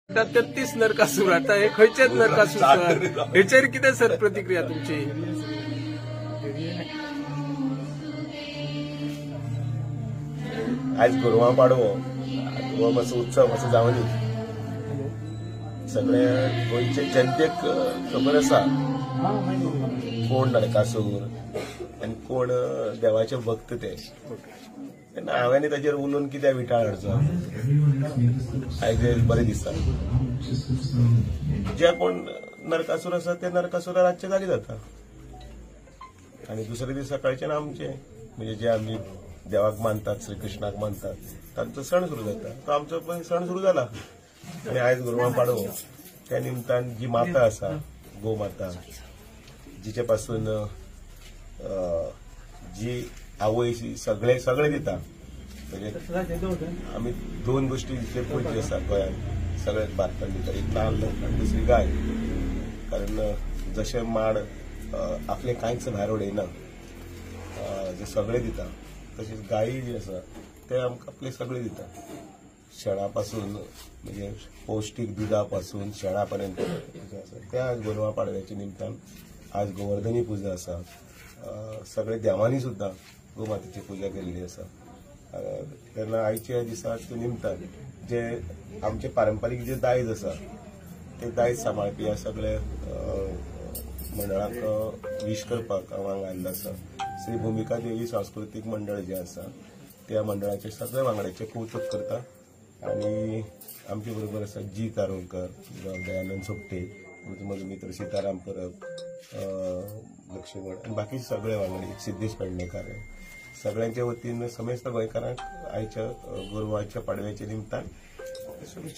33 नरकासूर आता हे खंयचेच नरकासूर सर, हेचेर कितें सर प्रतिक्रिया तुमची? आयज गोरवां पाडवो, हो मातसो उत्सव मातसो जावनी. सगळे गोंयचे जनतेक खबर आसा कोण नरकासूर आनी कोण देवाचे भक्त ते. तेन्ना हांवें ताचेर उलोवन कित्याक विटाळ हाडचो? आयज बरें दिसता. जे कोण नरकासूर आसा ते नरकासूरा रातचे जागे जाता आनी दुसरे दीस सकाळच्यान आमचे म्हणजे जे आमी देवाक मानतात, श्रीकृष्णाक मानतात, तांचो सण सुरू जाता. तो आमचो पण सण सुरू जाला. आनी आयज गोरवां पाडवो त्या निमतान जी माता आसा, गोमाता, जिचे पासून जी आवय सगळे सगळे दिता, म्हणजे आमी दोन गोष्टी जे पळयल्यो आसा गोंयांत, सगळे भारतान दिता, एक नाल्ल आनी दुसरी गाय. कारण जशें माड आपलें कांयच भायर उडयना, जे सगळे दिता, तशेंच गायी जी आसा ते आमकां आपले सगळे दिता. शेणा पासून म्हणजे पौष्टीक दुदा पासून शेणा पर्यंत आसा. त्या गोरवां पाडव्याच्या निमतान आज गोवर्धनी पुजा आसा. सगळे देवांनी सुद्दां गोमातेची पुजा केल्ली आसा. तेन्ना आयच्या दिसा निमतान जे आमचे पारंपारीक जे दायज आसा ते दायज सांबाळपी ह्या सगळे मंडळाक विश करपाक हांव हांगा आयिल्लो आसा. श्री भुमिका देवी सांस्कृतीक मंडळ जे आसा त्या मंडळाचे सगळे वांगड्याचे कौतुक करता. आनी आमचे बरोबर आसा जी तारोलकर, दयानंद सोपटे, म्हजो मित्र सीताराम परब, लक्ष्मण आनी बाकी सगळे वांगडी, सिद्धेश पेडणेकार, सगळ्यांच्या वतीन समेस्त गोंयकारांक आयच्या गोरवाच्या पाडव्याच्या निमतान शुभेच्छा.